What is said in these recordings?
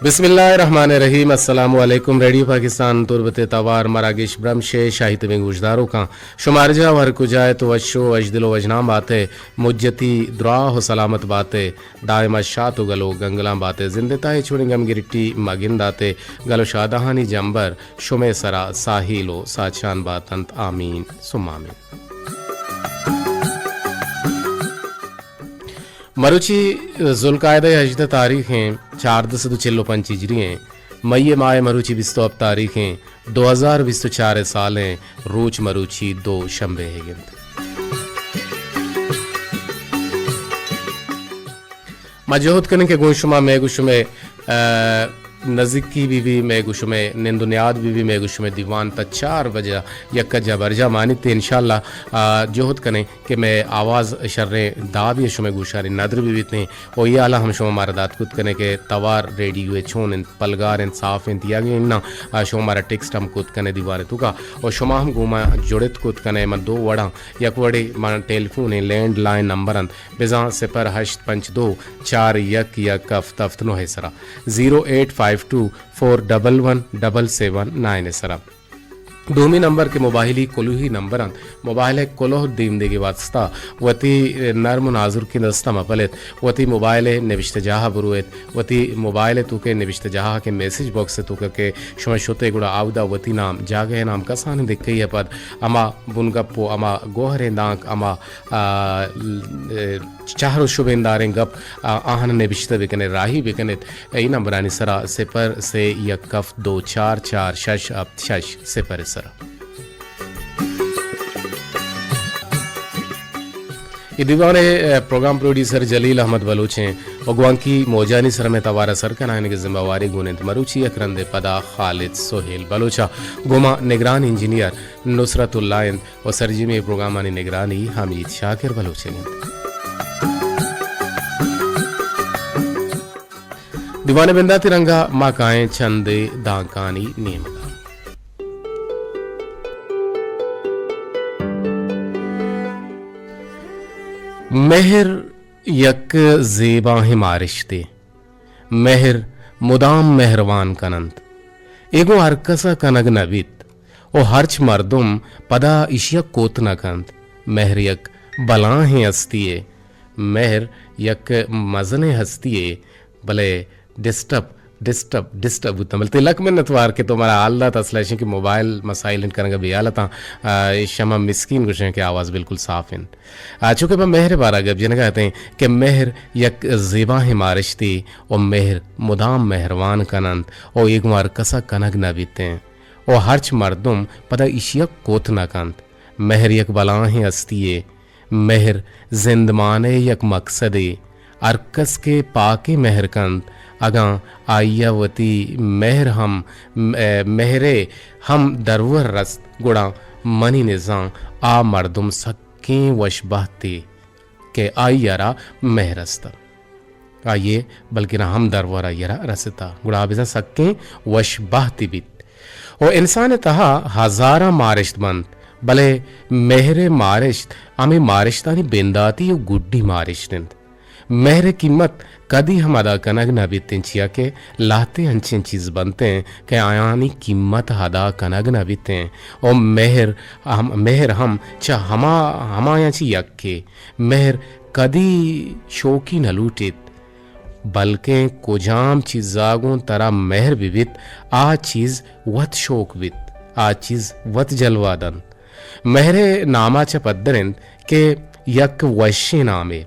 بسم اللہ الرحمن الرحیم۔ السلام علیکم۔ ریڈیو پاکستان تربت ءِ توار مراگش برمش ءِ شاہی تبیں گوشداروکاں، شما ہر جاہ و ہر کجا ات و وش و وشدل و وشنام بات ئے، مجتی دراہ و سلامت بات ئے، دائما شات و گل و گنگلاں بات ئے، زند ءِ تہا چونیں گم گرٹی مگندات ئے، گل و شادہانی جمبر شمئے سرا ساہیل و ساچان بات انت۔ آمین ثم آمین۔ مروچی ذوالقعدہ ءِ ہژدہ تاریخ ایں، چاردہ سد و چل و پنچ ہجری ایں، مئی ءِ ماہ ءِ مروچی بیست و ہپت تاریخ ایں، دو ہزار بیست و چار ءِ سال ایں، روچ مروچی دو شنبے ئیگ انت۔ ما جہد کنیں کہ گوں شما مئے گوں شمئے، آ، نزیکی بہ بی، مئے گوں شمئے نند و نیاد بہ بی، مئے گوں شمئے دیوان تا چار بجہ یک جا برجا مانیت۔ انشاءاللہ، آ، جہد کنیں کہ مئے آواز شریں دابی شمئے گوشانی ندر بہ بیتیں۔ و اے حالا ہم شما مارا دات کت کنے کہ توار ریڈیو ءِ چون انت، پلگار انت، صاف انت یا کہ اناں، آ، شما مارا ٹیکسٹ ہم کت کنے دیوان ءِ توکا۔ و شما ہم گوں ما جڑت کت کنے، من دو وڑاں، یک وڑے من ٹیلیفون ءِ لینڈ لائن نمبر انت، بزاں صفر ہشت پنچ دو چار یک یک ہفت ہفت نو ءِ سرا، زیرو ایٹ فائیو ٹو فور ڈبل ون ڈبل سیون نائن ءِ سرا۔ دومی نمبر کہ موبائلی کلوہی نمبر انت، موبائل ءِ کلوہ دیم دیگی واسطہ وتی نرم و نازرکیں دستا مپلیت، وتی موبائل ءِ نبشتہ جاہ برویت، وتی موبائل ءِ توکے نبشتہ جاہ کہ میسج باکس ءِ توکا کہ شما شتے گڑا آودا وتی نام، جاگہ ءِ نام، کسانیں دکے ءَ پد ہما بنگپ و ہما گوہریں دانک، ہما آ، چہر و شبینداریں گپ، آ، آہاں نبشتہ بکنے، راہی بکنیت۔ اے نمبرانی سرا صفر سے یک ہفت دو چار چار شش ہفت شش صفر ءِ سرا۔ اے دیوان ءِ، آ، پروگرام پروڈیوسر جلیل احمد بلوچ ایں و گوانکی موجانی سرا مئے توارا سر کنائینگ ءِ ذمہ واری گون انت مروچی یک رندے پدا خالد سہیل بلوچا۔ گوما نگران انجینئر نصرت اللہ انت و سرجمی پروگرامانی نگرانی حمید شاکر بلوچ انت۔ دیوان ءِ بنداتی رنگا ما کائیں چندے دانکانی نیمگا۔ مہر یک زیباہیں مارشتے۔ مہر مدام مہروان کننت۔ اے گوں ہر کس ءَ کنگ نہ بیت و ہرچ مردم پدا ایشی ءَ کوت نہ کنت۔ مہر یک بلاہیں ہستی یے۔ مہر یک مزنیں ہستی یے، بلے ڈسٹرب، ڈسٹرب، ڈسٹرب بوتاں۔ بلے تئی لک منت وار کہ تو مارا حال دات، اصل ایشیں کہ موبائل مسائل انت کنگا بے حال اتاں۔ آ، ایشاں ما مسکین گوشیں کہ آواز بالکل صاف انت۔ آ، چونکہ ما مہر بارا گپ جنگا اتیں کہ مہر یک زیباہیں مارشتے و مہر مدام مہروان کننت و اے گوں ہر کسا کنگ نہ بیتیں و ہرچ مردم پدا ایشیا کوت نہ کنت۔ مہر یک بلاہیں ہستی یے۔ مہر زندمان ءِ یک مقصدے۔ ہر کس کہ پاکیں مہر کنت، اگاں آئی ءَ وتی مہر ہم، مہر ءِ ہم درور رست، گڑا منی نزاں آ مردم سکیں وش بہتے کہ آئی ءَ را مہر است۔ آئی ءِ بلکنا ہم درور آئی ءَ را رستا، گڑا آ بزاں سکیں وش بہتے بیت۔ و انسان ءِ تہا ہزاراں مارشت بنت، بلے مہر ءِ مارشت ہمے مارشتانی بنداتی و گڈی مارشت انت۔ مہر ءِ قیمت کدی ہم ادا کنگ نہ بیتیں، چیا کہ لہتے انچیں چیز بنتیں کہ آیانی قیمت ادا کنگ نہ بیتیں۔ و مہر ہم، مہر ہم چہ ہما، ہمایاں چہ یکے۔ مہر کدی شوکی نہ لوٹیت، بلکیں کجام چیزا گوں ترا مہر بہ بیت، آ چیز وت شوک بیت، آ چیز وت جلوہ دنت۔ مہر ءِ ناما چہ پدر انت کہ یک وشیں نامے،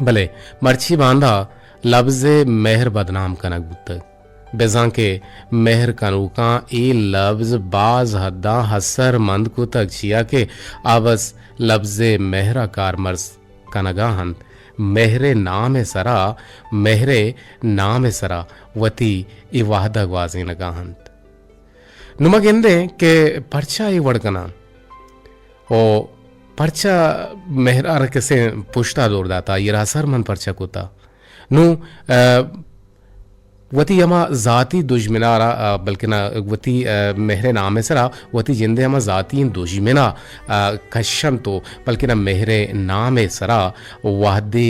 بلے مرچی باندا لبز مہر بدنام کنگ بوتگ۔ بزاں کہ مہر کنوکاں اے لبز باز حداں ہسر مند کتگ، چیا کہ آ بس لبز مہر ءَ کارمرز کنگا انت، مہر ءِ نام ءِ سرا، مہر ءِ نام ءِ سرا وتی اے وہد ءَ گوازینگا انت۔ نوں ما گندیں کہ پرچا اے وڑ کناں و پرچا مہر ءَ را کسے پشتا دور داتا، آئی ءَ را ہسر مند پرچا کتا۔ نوں، آ، وتی ہما ذاتی دژمن ءَ را، آ، بلکنا وتی، آ، مہر ءِ نام ءِ سرا وتی جند ءِ ہما ذاتی دژمن ءَ، آ، کشنت و بلکنا مہر ءِ نام ءِ سرا وہدے،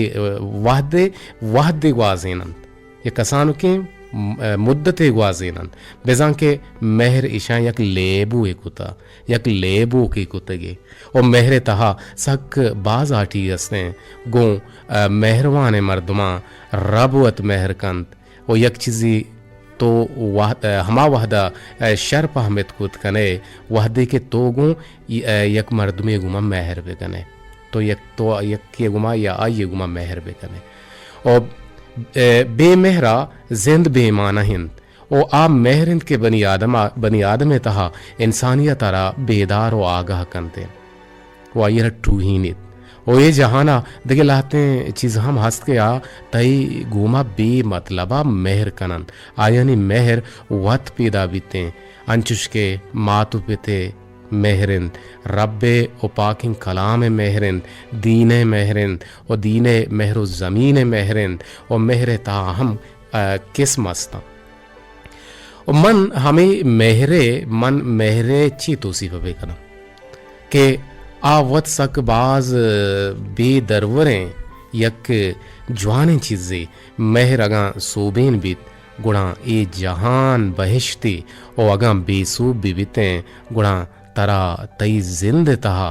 وہدے، وہدے گوازیننت۔ یک کسانکیں م-، ء، مدتے گوازیننت، بزاں کہ مہر ایشاں یک لیبوے کتہ، یک لیبوکے کتگے۔ و مہر ء تہا سک باز ہاٹی استیں، گوں، ء، مہروانیں مردماں رب وت مہر کنت و یک چیزی تو وہد-، ء، ہما وہدا، ء، شر پہمت کت کنے، وہدے کہ تو گوں ی-، ء، یک مردمے گوما مہر بکنے، تو یک، تو یکے گوما یا آئیے گوما مہر بکنے۔ و، ء، بے مہرا زند بے معنی انت۔ و آ مہر انت کہ بنی آدم ء، بنی آدم ء تہا انسانیت ء را بیدار و آگاہ کنت انت و آئی ء را ٹوہینیت۔ و اے جہان ء دگہ لہتیں چیز ہم ہست کہ آ تئی گوما بے مطلب ء مہر کن انت۔ آیانی مہر وت پیدا بیت انت، انچش کہ مات و پت ء مہر انت، رب ء و پاکیں کلام ء مہر انت، دین ء مہر انت و دین ء مہر و زمین ء مہر انت و مہر ء تہا ہم، ء، قسم است انت۔ و من ہمے مہر ء، من مہر ء چی توصیف بہ کناں کہ آ وت سک باز بے دروریں یک جوانیں چیزے۔ مہر اگاں سوبین بیت، گڑا اے جہان بہشتے، و اگاں بے سوب بہ بیتیں، گڑا ترا تئی زند ء تہا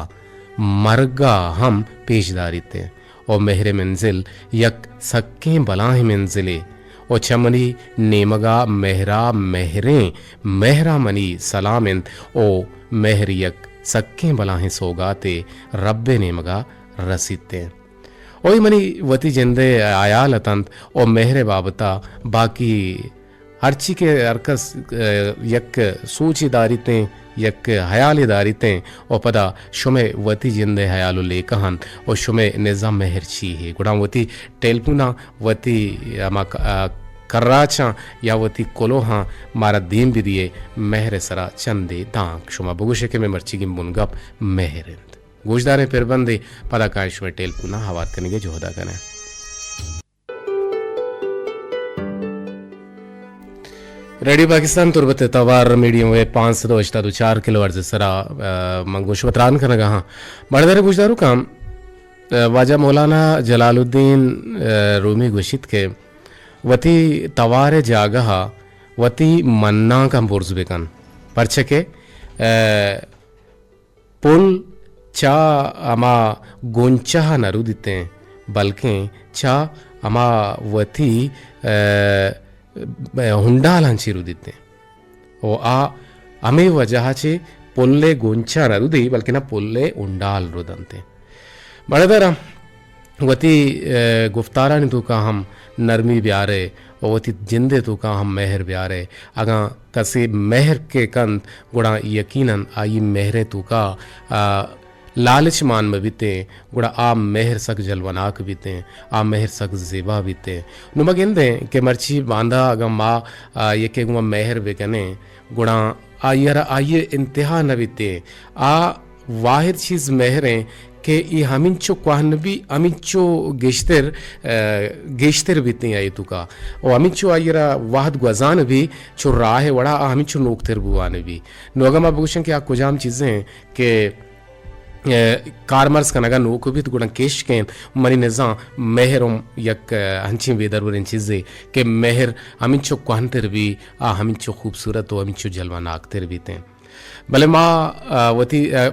مرگ ء ہم پیش داریت۔ و مہر منزل یک سکیں بلاہیں منزلے۔ و چہ منی نیمگا مہرا مہریں، مہرا منی سلام انت۔ و مہر یک سکیں بلاہیں سوگاتے، رب ء نیمگا رسیت۔ و اے منی وتی جندے ہیال اتنت و مہر ء بابتا باقی ہرچی کہ ہر کس، ء، یک سوچے داریتیں، یک ہیالے داریتیں و پدا شمئے وتی جندئے ہیال و لیکہ انت و شمئے نزا مہر چی ہے؟ گڑا وتی ٹیلپوناں، وتی ہما ک-، ء، کراچاں یا وتی کلوہاں مارا دیم بدیئے، مہرئے سرا چندے دانک۔ شما بگوشئے کہ مئے مرچیگیں بنگپ مہر انت۔ گوشداریں پربندے، پدا کائیں شمئے ٹیلپوناں ہوار کنگئے جہدا کنیں۔ ریڈیو پاکستان تربت ء توار میڈیم ویو پانچ سد و ہشتاد و چار کلو ہرٹز ء سرا، ء، من گوش و تران کنگا ہاں۔ مڑدار گوشداروکاں، ء، واجہ مولانا جلال الدین، ء، رومی گوشیت کہ وتی توار ء جاگہ ء وتی منانکاں برز بکن، پرچہ کہ، ء، پل چہ ہما گونچہ ء نہ رودیتیں، بلکیں چہ ہما وتی، ء، ہنڈالاں چہ رودیتیں۔ و آ ہمے وجہ ء چہ پل ء گونچہ نہ رودی، بلکیں پل ء ہنڈال رودنتیں۔ مڑداراں، وتی، ء، گفتارانی توکا ہم نرمی بیارئے و وتی جندئے توکا ہم مہر بیارئے۔ اگاں کسے مہر کہ کنت، گڑا یقیناً آئی مہرئے توکا، ء، لالچ مان مہ بیتیں، گڑا آ مہر سک جلوناک بیتیں، آ مہر سک زیبا بیتیں۔ نوں ما گندیں کہ مرچی باندا اگاں ما، ء، یکے گوما مہر بکنیں، گڑا آئی ء را آئی ء انتہا نہ بیتیں۔ آ واحد چیز مہر ایں کہ ای ہمینچو کوہن بی، ہمینچو گیشتر، ء، گیشتر بیتیں آئی توکا۔ و ہمینچو آئی ء را وہد گوزان بی، چو راہ ء وڑا آ ہمینچو نوکتر بوان بی۔ نوں اگاں ما بگوشیں کہ آ کجام چیزیں کہ، ء، کارمرز کنگا نوک بیت، گڑا کشک انت۔ منی نزاں مہر ہم یک، ء، ہنچیں بے دروریں چیزے کہ مہر ہمینچو کوہنتر بی، آ ہمینچو خوبصورت و ہمینچو جلوہ ناکتر بیتیں۔ بلے ما، ء، وتی، ء،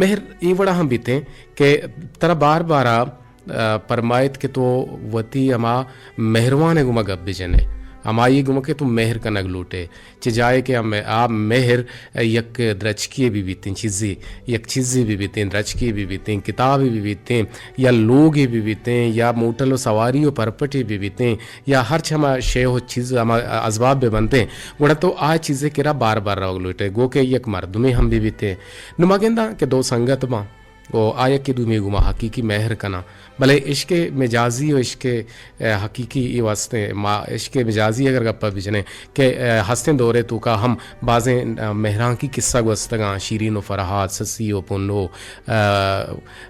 مہر اے وڑا ہم بیتیں کہ ترا بار بارا، ء، پرمائیت کہ تو وتی ہما مہروان ء گوما گپ بجنے، ہمائی گوما کہ تو مہر کنگ لوٹے، چہ جائے کہ ہم-، آ مہر یک درچکے بہ بیتیں، چیزے، یک چیزے بہ بیتیں، درچکے بہ بیتیں، کتابے بہ بیتیں، یا لوگے بہ بیتیں، یا موٹل و سواری و پرپٹے بہ بیتیں، یا ہرچ ہما شے و چیز، ہما ازباب بہ بنتیں، گڑا تو آ چیزے کرا بار بار روگ لوٹے، گو کہ یک مردمے ہم بہ بیتیں۔ نوں ما گنداں کہ دو سنگت باں و آ یکے دومی گوما حقیقی مہر کناں، بلے عشق مجازی و عشق، ء، حقیقی ای واسطے ما عشق مجازی اگر گپا بجنیں کہ، ء، ہستیں دورے توکا ہم بازیں، ء، مہرانکی قصہ گوستگاں، شیرین و فرہاد، سسی و پنو، ء،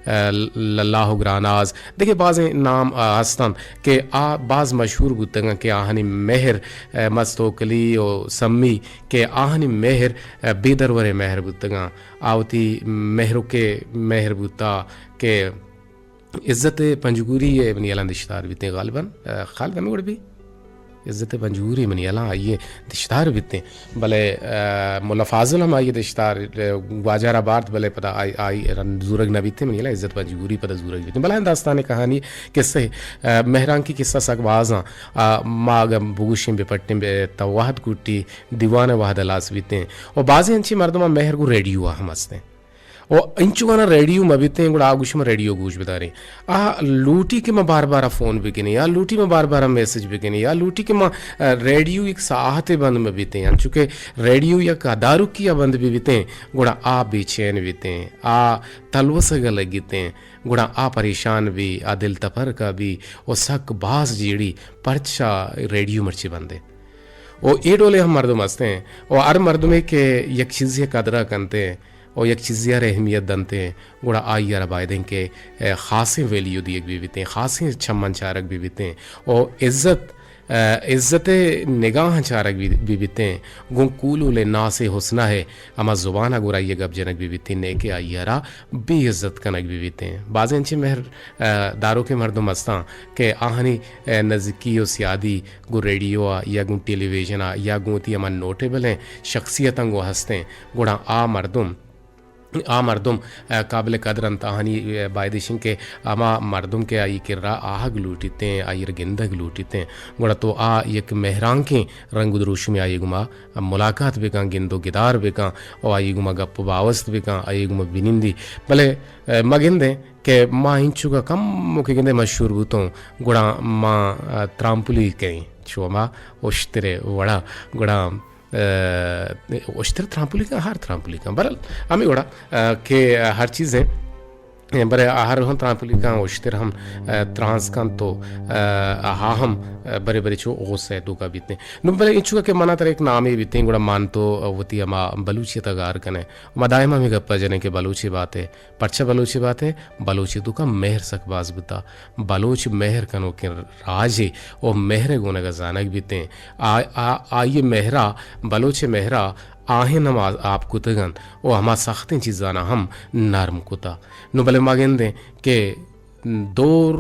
ء، للہ و گراناز، دگہ بازیں نام، ء، ہستنت کہ آ باز مشہور بوتگاں کہ آہانی مہر، ء، مست و کلی و سمی کہ آہانی مہر، ء، بے دروریں مہر بوتگاں۔ آ وتی مہروکے مہر بوتا کہ عزت پنجگوری ء ابن یلان دشتار بیتیں غالباً، ء، خالد ہمے وڑ بی۔ عزت پنجگوری منی یلاں آئی ءِ دشتار بیتیں، بلے، آ، ملا فاضل ہم آئی ءِ دشتار، آ، گواجار ءَ بارت، بلے پدا آئی، آئی رند زورگ نہ بیتیں، منی یلاں عزت پنجگوری پدا زورگ بیتیں۔ بلاہیں داستانے، کہانی، قصہ، آ، مہرانکی قصہ سک بازاں، آ، ما اگاں بگوشیں، بہ پٹیں، بہ تو وہد کوٹی دیوان ءِ وہد ءَ ہلاس بیتیں۔ و بازیں انچیں مردماں مہر گوں ریڈیو ءَ ہم ہستیں۔ و انچو گانا ریڈیو مہ بیتیں، گڑا آ گوشی ما ریڈیو گوش بداریں۔ آ لوٹی کہ ما بار بار فون بکنیں، یا لوٹی ما بار بار میسج بکنیں، یا لوٹی کہ ما، آ، ریڈیو یک ساعتے بند مہ بیتیں، انچو کہ ریڈیو یک ادارکی ءَ بند بہ بیتیں، گڑا آ بے چین بیتیں، آ تلوسگ ءَ لگتیں، گڑا آ پریشان بی، آ دل تپرکا بی، و سک باز جیڑی پرچا ریڈیو مرچی بندیں۔ و اے ڈولے ہم مردم ہستیں، و ہر مردمے کہ یک چیزے قدرا کنتیں، و یک چیزے ءَ را اہمیت دنتیں، گڑا آئی ءَ را باید انت کہ، اے، خاصیں ویلیو دیگ بہ بیتیں، خاصیں چمن چارگ بہ بیتیں، و عزت، اے، عزت ءِ نگاہاں چارگ بہ، بہ بیتیں، گوں قولول ناس حسنہ ءِ ہما زبان ءَ گور آئی ءَ گپ جنگ بہ بیتیں، نئے کہ آئی ءَ را بے عزت کنگ بہ بیتیں۔ بازیں انچیں مہر، اے، داروکیں مردم ہستاں کہ آہانی، اے، نزیکی و سیادی گوں ریڈیو ءَ یا گوں ٹیلی ویژن ءَ یا گوں وتی ہما نوٹیبلیں شخصیتاں گوں ہستیں، گڑا آ مردم، آ مردم، اے، قابل قدر انت۔ آہانی، اے، باید ایش انت کہ ہما مردم کہ آئی کرا آہگ لوٹیتیں، آئی را گندگ لوٹیتیں، گڑا تو آ یک مہرانکیں رنگ و دروشمے آئی گوما ملاقات بکن، گند و گدار بکن، و آئی گوما گپ و باوست بکن، آئی گوما بنندی۔ بلے، اے، ما گندیں کہ ما انچوکا کموکے گندے مشہور بوتوں، گڑا ما، اے، ترامپلی کئیں، چو ہما اشترے وڑا، گڑا، اے، اشتر ترامپلی کن، ہر ترامپلی کن، برحال ہمے وڑا، اے، کہ ہر چیزیں، اے، برے آہر ہم ترامپلی کن، اشتر ہم، اے، ترانس کن تو، اے، آہا ہم، اے، برے برے چو غصہ ءِ توکا بیتیں۔ نو بلے انچوکا کہ منا ترا یک نامے بیتیں، گڑا من تو وتی ہما بلوچیت ءَ گار کنیں۔ ما دائم ہمے گپ ءَ جنیں کہ بلوچی بات ءَ، پرچا بلوچی بات ءَ؟ بلوچی توکا مہر سک باز بوتا۔ بلوچ مہر کنوکیں راجے و مہر ءِ گونگ ءَ زانگ بیتیں۔ آ، آ، آئی ءِ مہرا، بلوچ ءِ مہرا آہن ہم آ-، آپ کتگ انت و ہما سختیں چیزانا ہم نرم کتا۔ نو بلے ما گندیں کہ دور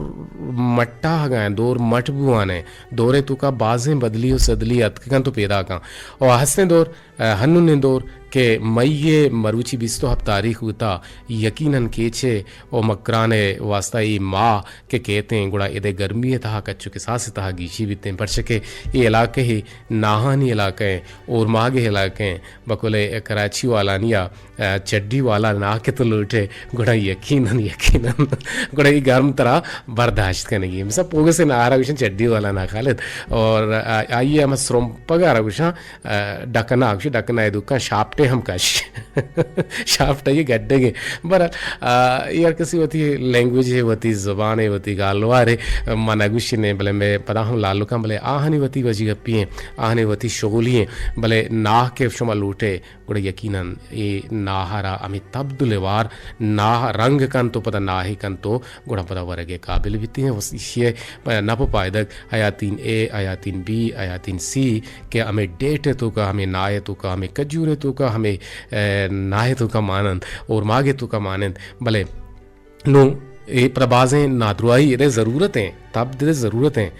مٹاہگا انت، دور مٹ بوان انت، دورے توکا بازیں بدلی و سدلی اتکگ انت و پیداک انت۔ و ہستیں دور، اے، ہنونیں دور کہ مئی ءِ مروچی بیست و ہپت تاریخ بوتا، یقیناً کیچ ءِ و مکران ءِ واسطہ اے ماہ کہ کیتیں، گڑا ادے گرمی ءِ تہا کچ و کساس ءِ تہا گیشی بیتیں، پرچہ کہ اے علاقہ ءِ ناہانی علاقہ انت، اورماگ ءِ علاقہ انت، بقول کراچی والانی ءَ، اے، چڈی والا ناہ کہ تو لوٹے، گڑا یقیناً، یقیناً، گڑا اے گرم ترا برداشت کنگی۔ مثلاً پوگس ءِ ناہ ءَ را گوشن چڈی والا ناہ، خالد، اور، اے، آئی ءِ ہم سرمپگ ءَ را گوشن، اے، ڈکنا، گوشی ڈکنا ءِ دکان شاپٹے ہم کش۔ شاپٹے یہ گڈگے۔ بہرحال، اے، اے ہر کسی وتی لینگویج ہے، وتی زبان ہے، وتی گالوار ہے، ما نگوشنے، بلے مئے پدا ہم لالکاں، بلے آہانی وتی وجی گپی ہیں، آہانی وتی شغلی ہیں، بلے ناہ کہ شما لوٹے، گڑا یقیناً اے ناہ ءَ را ہمے تبدل وار ناہ رنگ کنت و پدا ناہے کنت و گڑا پدا ورگ ءِ قابل بیتیں۔ و ایشی ءِ نپ و پائدگ حیاتین اے، حیاتین بی، حیاتین سی کہ ہمے ڈیٹ ءِ توکا، ہمے ناہ ءِ توکا، ہمے کجور ءِ توکا، ہمے، اے، ناہ ءِ توکا مان انت، اورماگ ءِ توکا مان انت، بلے نوں اے پدا بازیں نادراہی ادے ضرورت ایں، تب دے ضرورت ایں۔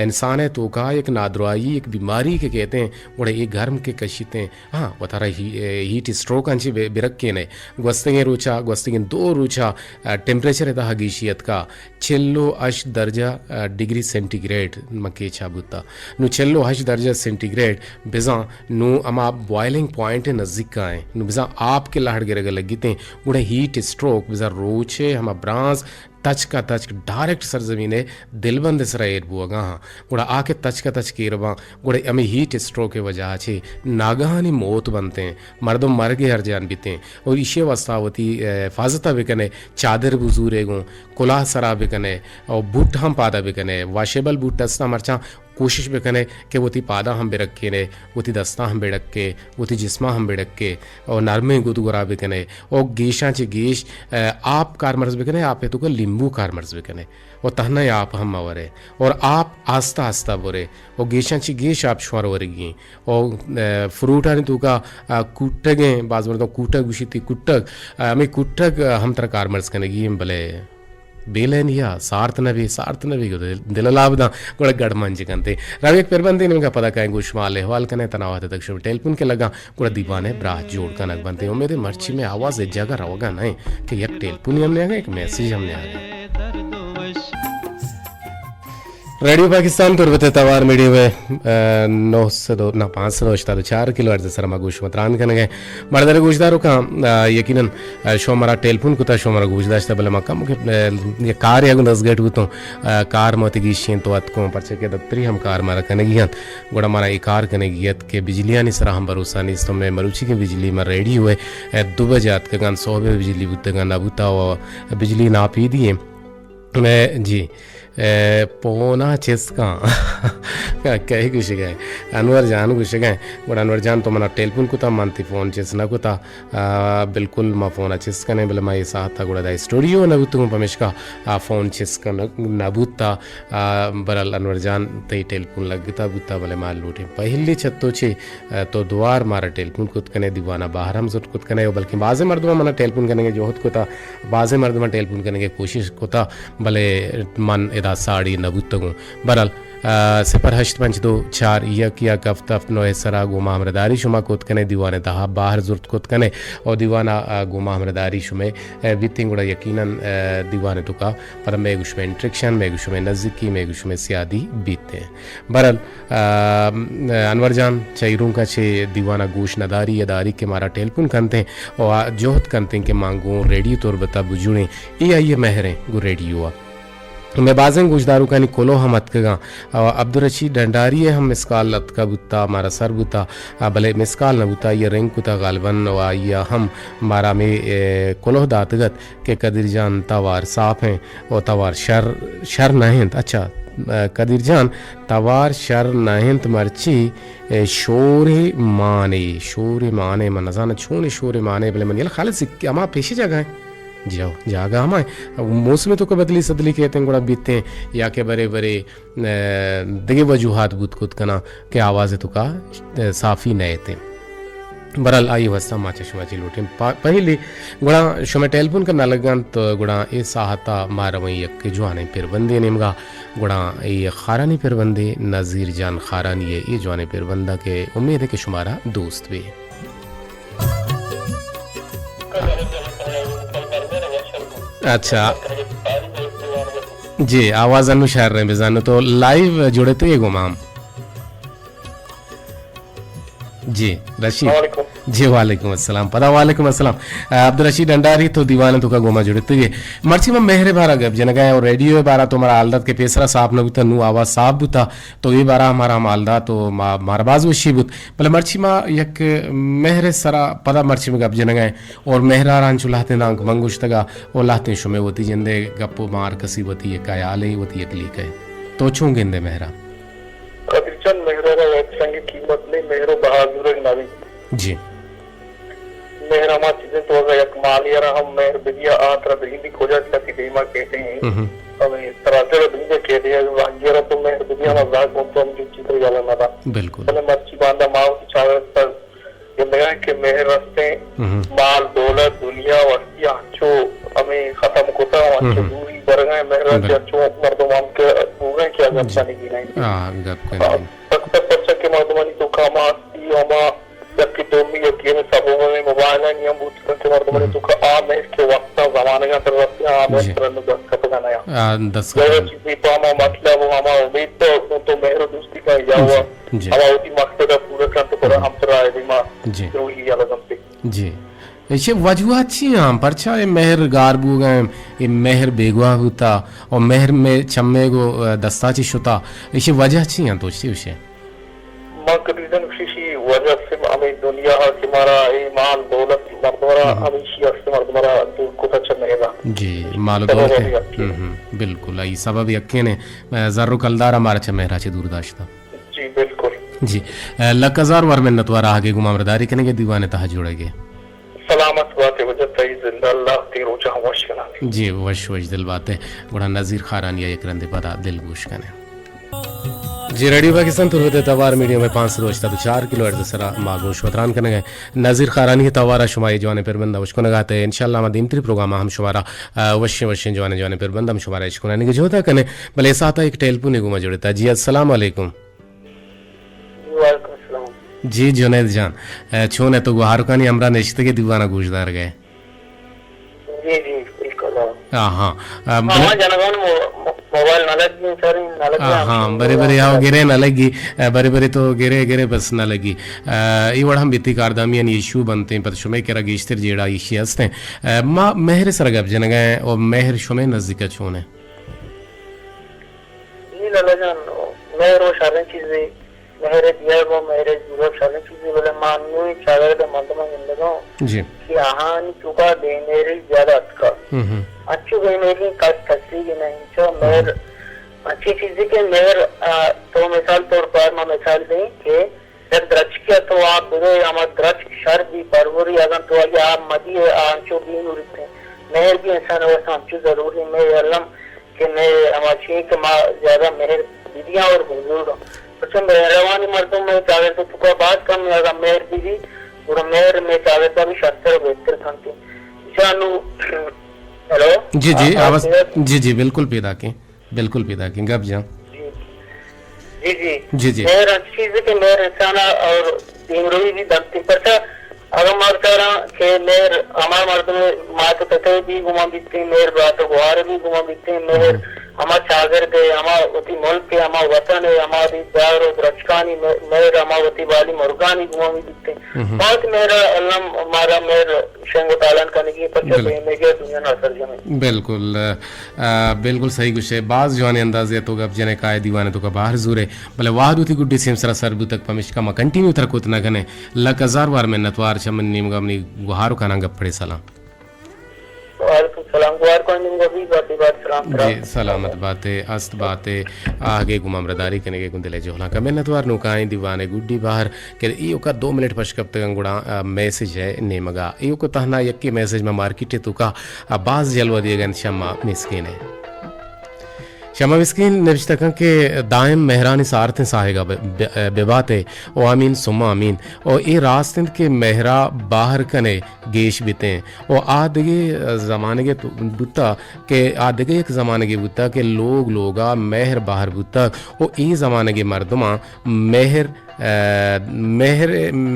انسان ءِ توکا یک نادراہی، یک بیماری کہ کیت ایں، گڑا اے گرم کہ کشیت ایں، ہاں، وتارا ہی-، اے، ہیٹ اسٹروک انچیں بے-، برکینے۔ گوستگیں روچا، گوستگیں دو روچا، آ، ٹیمپریچر ءِ تہا گیشی اتکا، چل و ہشت درجہ، آ، ڈگری سینٹی گریڈ ما کیچا بوتا۔ نوں چل و ہشت درجہ سینٹی گریڈ بزاں نوں ہما بوائلنگ پوائنٹ ءِ نزیکا ایں۔ نوں بزاں آپ کہ لہڑ گرگ ءَ لگیت ایں، گڑا ہیٹ اسٹروک، بزاں روچ ءِ ہما برانز تچک ءَ تچک ڈائریکٹ سرزمین ءِ دلبند ءِ سرا ایر بوگا ہاں۔ گڑا آ کہ تچک ءَ تچک ایر باں، گڑا ہمے ہیٹ اسٹروک ءِ وجہ ءَ چہ ناگہانی موت بنت ایں، مردم مرگ ءِ ارجان بیت ایں۔ اور ایشی ءِ واسطہ وتی، اے، حفاظت ءَ بکنے، چادر بزورے گوں، کلاہ سرا بکنے، اور بوٹ ہم پادا بکنے، واشیبل بوٹ استاں مرچاں کوشش بکنے کہ وتی پاداں ہم برکینے، وتی دستاں ہم بڑکے، وتی جسماں ہم بڑکے، اور نرمیں گد گرا بکنے، اور گیشاں چہ گیش، اے، آپ کارمرز بکنے، آپ ءِ توکا لیمبو کارمرز بکنے، اور تہنا آپ ہم مہ ورے، اور آپ آستہ آستہ برے، اور گیشاں چہ گیش آپ شوار ورگی، اور، اے، فروٹانی توکا، اے، کوٹگیں، باز مردم کوٹگ گوشیت، کوٹگ، اے، ہمے کوٹگ، اے، ہم ترا کارمرز کنگی ایں، بلے بے لینیا، سارت نہ بی، سارت نہ بی، گڑا دل، دل ءَ لاب داں، گڑا گڑ منج کنتے۔ رویں یک پربندے نیمگا، پدا کائیں گوں شما حال احوال کنیں، تنا وہد تک شما ٹیلیفون کہ لگاں، گڑا دیوانے براہ جوڑ کنگ بنتے۔ امید مرچی میں آواز جگہ روگا نہ کہ یک ٹیلیفون ہم نیاگا، یک میسج ہم نیاگا۔ ریڈیو پاکستان تربت ءِ توار میڈیم ویو، آ، نو سد و، نہ، پانچ سد و ہشتاد و چار کلو ہرٹز ءِ سرا ما گوش و تران کنگ ءَ۔ مردر گوشداروکاں، آ، یقیناً، آ، شما مارا ٹیلیفون کتا، شما مارا گوش داشتا، بلے ما کم کہ، آ، یہ کار یا گوں دزگٹ بوتوں، آ، کار ما وتی گیشیں تو اتکوں، پرچہ کہ دپتری ہم کار مارا کنگی انت، گڑا مارا یہ کار کنگی ات کہ بجلیانی سرا ہم بھروسہ نیست، تو میں مروچی کہ بجلی ما ریڈیو ءَ، آ، دو بجہ اتکگاں، صحب بجلی بوتگاں، نہ بوتا و بجلی ناپیدی ایں۔ میں، جی، اے، پونا چست کن۔ کئے گوشگ ءَ؟ انور جان گوشگ ءَ۔ گڑا انور جان تو منا ٹیلیفون کتا، من تی فون چست نہ کتا۔ آ، بالکل ما فون ءَ چست کنیں، بلے ما اے ساعت ءَ گڑا دا اسٹوڈیو نہ بوتگوں، پمیشکا آ فون چست کن نہ بوتا۔ آ، برال انور جان تئی ٹیلیفون لگتا بوتا، بلے ما لوٹیں پہلی چتو چے، آ، تو دوار مارا ٹیلیفون کت کنے، دیوانا باہر ہم زرت کت کنے، و بلکیں بازیں مردماں منا ٹیلیفون کنگے جہد کتا، بازیں مردماں ٹیلیفون کنگے کوشش کتا، بلے من ادا ساڑی نہ بوتگوں۔ بہرحال، آ، صفر ہشت پنچ دو چار یک یک ہفت ہفت نو ءِ سرا گوں ما ہمراہداری شما کت کنے، دیوان ءِ تہا باہر زرت کت کنے، او دیوان ءَ، آ، گوں ما ہمراہداری شمے، آ، بیتیں گڑا یقیناً، آ، دیوان ءِ توکا پدا مئے گوں شمے انٹریکشن، مئے گوں شمے نزیکی، مئے گوں شمے سیادی بیتیں۔ بہرحال، آ، انور جان، چہ ایرونکا چہ دیوانا گوش نداری یا داری کہ مارا ٹیلیفون کنتیں و آ جہد کنتیں کہ ما گوں ریڈیو تربتا بجوڑیں، اے آئی ءِ مہریں گوں ریڈیو ءَ۔ مئے بازیں گوشداروکانی کلوہ ہم اتکگاں۔ آ، عبدالرشید ڈنڈاری ءِ ہم مسکال اتکا بوتا، مارا سر بوتا، آ، بلے مسکال نہ بوتا، آئی ءَ رنگ کتا غالباً و آئی ءَ ہم مارا ہمے، اے، کلوہ داتگ ات کہ قدیر جان توار صاف ایں و توار شر، شر نہ انت۔ اچھا، آ، قدیر جان توار شر نہ انت، مرچی، اے، شور مان اے، شور مان اے، من نزاناں چون اے شور مان اے، بلے من یل خالص ہما پیشی جاگہ ایں۔ جی ہو، جاگہ ہما ایں۔ موسم ءِ توکا بدلی سدلی کیتیں گڑا بیتیں یا کہ برے برے، اے، دگہ وجوہات بوت کت کناں کہ آواز ءِ توکا، اے، صافی نہ ایتیں۔ بہرحال، آئی واسطہ ما چہ شما چی لوٹیں۔ پا-، پہلی، گڑا شما ٹیلیفون کہ نہ لگنت، گڑا اے ساعت ءَ ما رویں یک جوانیں پربندے نیمگا، گڑا اے خارانی پربندے، نذیر جان خارانی ءِ اے جوانیں پربندہ کہ امید ہے کہ شمارا دوست بی۔ اچھا۔ جی، آواز انو شر رہے بزانو تو لائیو جڑتے گو مام۔ جی، رشید۔ السلام علیکم۔ جی، وعلیکم السلام۔ پدا وعلیکم السلام۔ آ، عبدالرشید ڈنڈاری تو دیوان ءِ توکا گوما جڑتگے۔ مرچی من مہر ءِ بارا گپ جنگا اور ریڈیو ءِ بارا تو مارا حال دات کہ پیسرا صاف نہ بوتا، نو آواز صاف بوتا، تو اے بارا مارا ہم حال دات تو ما، مارا باز وشی بوت۔ بلے مرچی ما یک مہر ءِ سرا پدا مرچی من گپ جنگا اور مہرا رانچو لہتیں دانک من گوشتگا اور لہتیں شمے وتی جندے گپ و مار کسی وتی یک خیالے وتی یک لیکے۔ تو چون گندے مہرا؟ قادر جان، مہر ءَ را یک سنگے قیمت نہیں، مہر ءَ بہا زورگ نہ بیت۔ جی۔ مہر ہما چیز انت، تو اگاں یک مالی ءَ را ہم مہر بدیا، آ ترا بگندی کجا کسی دیما کہتے ہیں۔ ہمیں ترا جڑ بگندی کہتے ہیں، اگاں زہگی ءَ را تو مہر بدیا، ہما زہگ ہم تو ہم جو چیز یلا نہ دا۔ بالکل۔ بلے مرچی باندا ما وتی چاگرد پر گندگا کہ مہر رستیں، مال، دولت، دنیا، وستی انچو ہمیں ختم کتا، انچو دوری برگا، مہر رستیں، انچو مردم ہم کہ بوگا کہ اگر جی۔ کنگی نہیں۔ آ، گپ کنگی نہیں۔ پرچا کہ مردمانی توکا ہما ہستی، ہما یکی دومی، یکی ہمیں سبب ہمیں موبائل ہیں، ہم بوت کہ مردمانی توکا آ مہر کہ وقتا زمانگا تر رستیں، آ مہر جی۔ تر انو دست کپگا نیا۔ آ، دست کپگا۔ چیزی پہ ہما مطلب و ہما امید تو، تو مہر و دوستی کا یا جی۔ ہوا جی۔ ہما وتی مقصد ءَ پورا کنت و پدا ہم ترا اے دیما جی۔ روحی یلہ دنت۔ جی۔ ایشی وجوہات چی آں؟ پرچا اے مہر گار بوگا ایں، اے مہر بیگواہ بوتا و مہر مئے چمے گو دستا چی شتا؟ ایشی وجہ چی آں؟ تو چی گوشے؟ ما قدیزن گوشی شی وجہ سم ہمیں دنیا ہا کہ مارا اے مال دولت مردمرا ہمیشی است مردمرا دور کتا چہ مہرا۔ جی، مال و دولت ہے۔ بالکل، ای سبب یکینے، زر و کلدارا مارا چہ مہرا چہ دور داشتا۔ جی، بالکل۔ جی، اے، لک ہزار وار منت وار آہگے گوں ما ہمراہداری کنگے دیوان ءِ تہا جوڑگے۔ سلامت باتے واجہ تئی زندہ اللہ تئی روچا ہم وش کنانے۔ جی، وش وش دل باتے۔ گڑا نذیر خارانی ءَ یک رندے پدا دل گوش کنے۔ جی، ریڈیو پاکستان تربت ءِ توار میڈیم ویو پانچ سد و ہشتاد و چار کلو ہرٹز ءِ سرا ما گوں شما تران کنگ ءَ ایں۔ نذیر خارانی ءِ توار ءَ شما اے جوانیں پربند ءَ اشکنگ ءَ ات ءُ انشاءاللہ ما دیمتری پروگرام ءَ ہم شمارا، آ، وشیں وشیں جوانیں جوانیں پربند ہم شمارا اشکنانی کہ جہد ءَ کنیں۔ بلے اے ساعت ءَ یک ٹیلیفونے گوں ما جڑتا۔ جی، السلام علیکم۔ جی، وعلیکم السلام۔ جی، جنید جان، آ، چون ئے تو؟ گوہارکانی ہمراہ نشتگ ئے، دیوان ءَ گوش دارگ ئے؟ جی، جی، بالکل۔ آہاں۔ آ، ہاں، بلے ہاں، جنگان مو-، مو-، موبائل نہ لگی، سر، نہ لگی، آہاں، ہم برے برے، ہاں، گرے نہ لگی، آ، برے برے تو گرے، گرے بس نہ لگی۔ آ، اے وڑ ہم بیتی کاردامیانی ایشو بنتیں، پد شمئے کرا گیشتر جیڑہ ایشی ہستیں۔ آ، ما مہر سر گپ جنگا ہیں اور مہر شمئے نزدیکا چون ہے؟ جی لالا جان، مہر و شریں چیزے، مہر دیگ و مہر زیرگ شریں چیزے، بلے ما نویں چاگرد مردماں گندگاں جی۔ کہ آہانی توکا بے مہری زیادہ اتکا۔ ہم ہم۔ انچو بے مہری کس کسی بھی نہیں، چو مہر ہم۔ انچی چیزے کہ مہر، آ، تو مثال طور پر ما مثال دیں کہ یک درچکے تو آپ بدے، ہما درچک شر بھی پروری، اگر تو آئی آپ مدی ہے، آ انچو بے نوری تے۔ مہر بھی انسان واسطہ انچو ضروری، مہر علم کہ مئے ہما چی کہ ما زیادہ مہر بدیاں اور بزرگ۔ پرچہ مہروانی مردم مئے چاگرد توکا باز کم ہے، اگر مہر بدی، گڑا مہر مئے چاگرد بھی شرتر و بہتر کنتی۔ جانو، ہیلو؟ جی، جی، آ، آ، آواز، جی، جی، بالکل پیدا کیں، بالکل پیدا کیں، گپ جان۔ جی۔ جی، جی۔ جی، جی۔ مہر انچ چیزے کہ مہر انسان اور دیمروی بھی دمتی۔ پرچہ اگاں ما بچاراں کہ مہر ہما مردم مات و پت ء بھی گمان بیتیں، مہر برات و گوار ء بھی گمان بیتیں، مہر ہم۔ ہما چاگرد ء، ہما وتی ملک ء، ہما وطن ء، ہما وتی دار و درچکانی مہ-، مہر ہما وتی بالی مرگانی گمان بھی بیتیں۔ ہم۔ بہت مہر الم مارا مہر شنگ و تالان کنگی، پرچہ بلے۔ بے مہری دنیا ناسرجم ہے۔ بالکل، آ، بالکل صحیح گوشے۔ باز جوانیں اندازے تو گپ جنے کائے دیوانے تو کا باہر زورے۔ بلے وہد وتی گڈی سیم سرا سر بوتگ، پمیشکا ما کنٹینیو ترا کت نہ کنیں۔ لک ہزار وار منتوار، چہ منی نیمگا منی گوہار و کناں گپ پڑے سلام۔ وعلیکم السلام۔ گوہار کناں نیمگا بھی باتی بات سلام ترا۔ جی، سلامت باتے، است باتے، آہگے گوں ہمراہداری کنگے گوں دلے جہلاں کا منتوار۔ نوکائیں دیوانے گڈی بہر کہ ایوکا دو منٹ پش کپتگاں گڑا، آ، میسج ہے نیمگا۔ ایوکا تہنا یکی میسج ما مارکیٹ توکا، آ، باز جلوہ دیگا انت شما مسکین ہے۔ شما مسکین نوشتہ کن کہ دائم مہرانی سارتیں ساہگا بہ، بہ، بباتے۔ و آمین ثم آمین۔ و اے راست انت کہ مہرا باہر کنے گیش بیتیں۔ و آ دگہ زمانگے تو بوتا کہ آ دگہ یک زمانگے بوتا کہ لوگ لوگا مہر باہر بوتا۔ و اے زمانگے مردماں مہر، آ، مہر،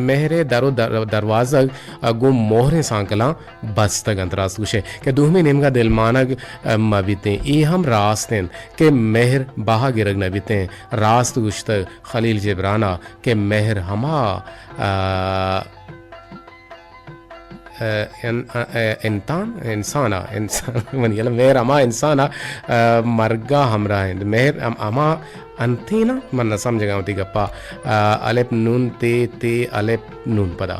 مہر در و در-، دروازگ، آ، گوں مہریں سانکلاں بستگ انت۔ راست گوشے کہ دومی نیمگا دلمانگ، آ، مہ بیتیں۔ اے ہم راست انت کہ مہر بہا گرگ نہ بیتیں۔ راست گوشتگ خلیل جبرانا کہ مہر ہما، آ، آ، ان-، آ، آ، انتان، انسان ء، انسان، منی الم مہر ہما انسان ء، آ، مرگا ہمراہ انت۔ مہر ہم-، ہما انتین ء، من نہ سمجھگا وتی گپا۔ آ، الپ نون تے، تے الپ نون پدا۔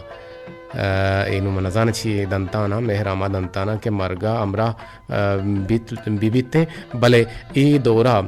آ، اے نوں من نزاناں چی دنتان ء، مہر ہما دنتان ء کہ مرگا ہمراہ، آ، بیت، بی بیتیں، بلے اے دورا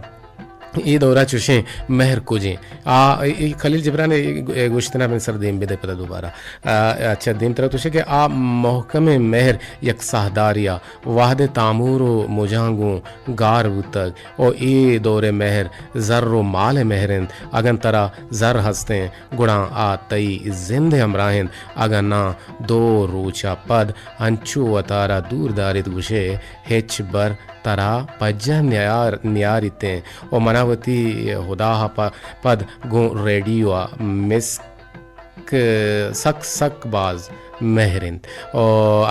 اے دورا چوشیں مہر کجیں؟ آ، اے خلیل جبران ء گوشتنا بن سر دیم بدے پدا دوبارہ۔ آ، اچھا، دیم ترا توشے کہ آ محکمیں مہر یک ساہداریا وہد تامور و مجاں گوں گار بوتگ و اے دور مہر زر و مال مہر انت۔ اگن ترا زر ہستیں گڑا آ تئی زند ہمراہ انت، اگن ناں دو روچا پد انچو وتارا دور داریت گوشے ہچ بر ترا پجہ نیار، نیاریتیں و منا وتی ہدا ء پ-، پد گوں ریڈیو ء مسک سک سک باز مہر انت و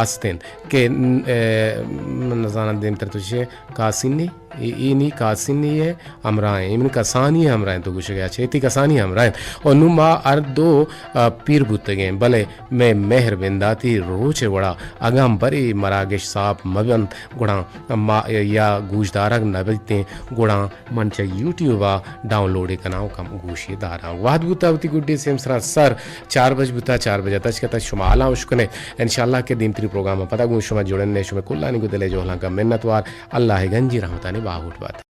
است انت کہ ن-، ء، من نزاناں دیمتر تو چے کاسنی، اے، اے نی کاسنی ء ہمراہ انت، اے من کسانی ء ہمراہ انت تو گوشگ ء چے، تی کسانی ء ہمراہ انت و نوں ما ہر دو، ء، پیر بوتگیں، بلے مئے مہر بنداتی روچ ء وڑا اگاں برے مراگش ساپ مہ بنت، گڑا ما یا گوشدارگ نہ بیتیں، گڑا من چہ یوٹیوب ء ڈاؤنلوڈ کناں و کم گوشی داراں۔ وہد بوتا وتی گڈی سیمسراں سر چار بج بوتا، چار بج ء تچک ء تچک شما حالاں اشکنے۔ انشاءاللہ کہ دیمتری پروگرام ء پدا گوں شما جوڑن، شمے کلانی گوں دلے جہلاں کا منت وار۔ اللہ ء گنجی رحمتانی باہوٹ بات۔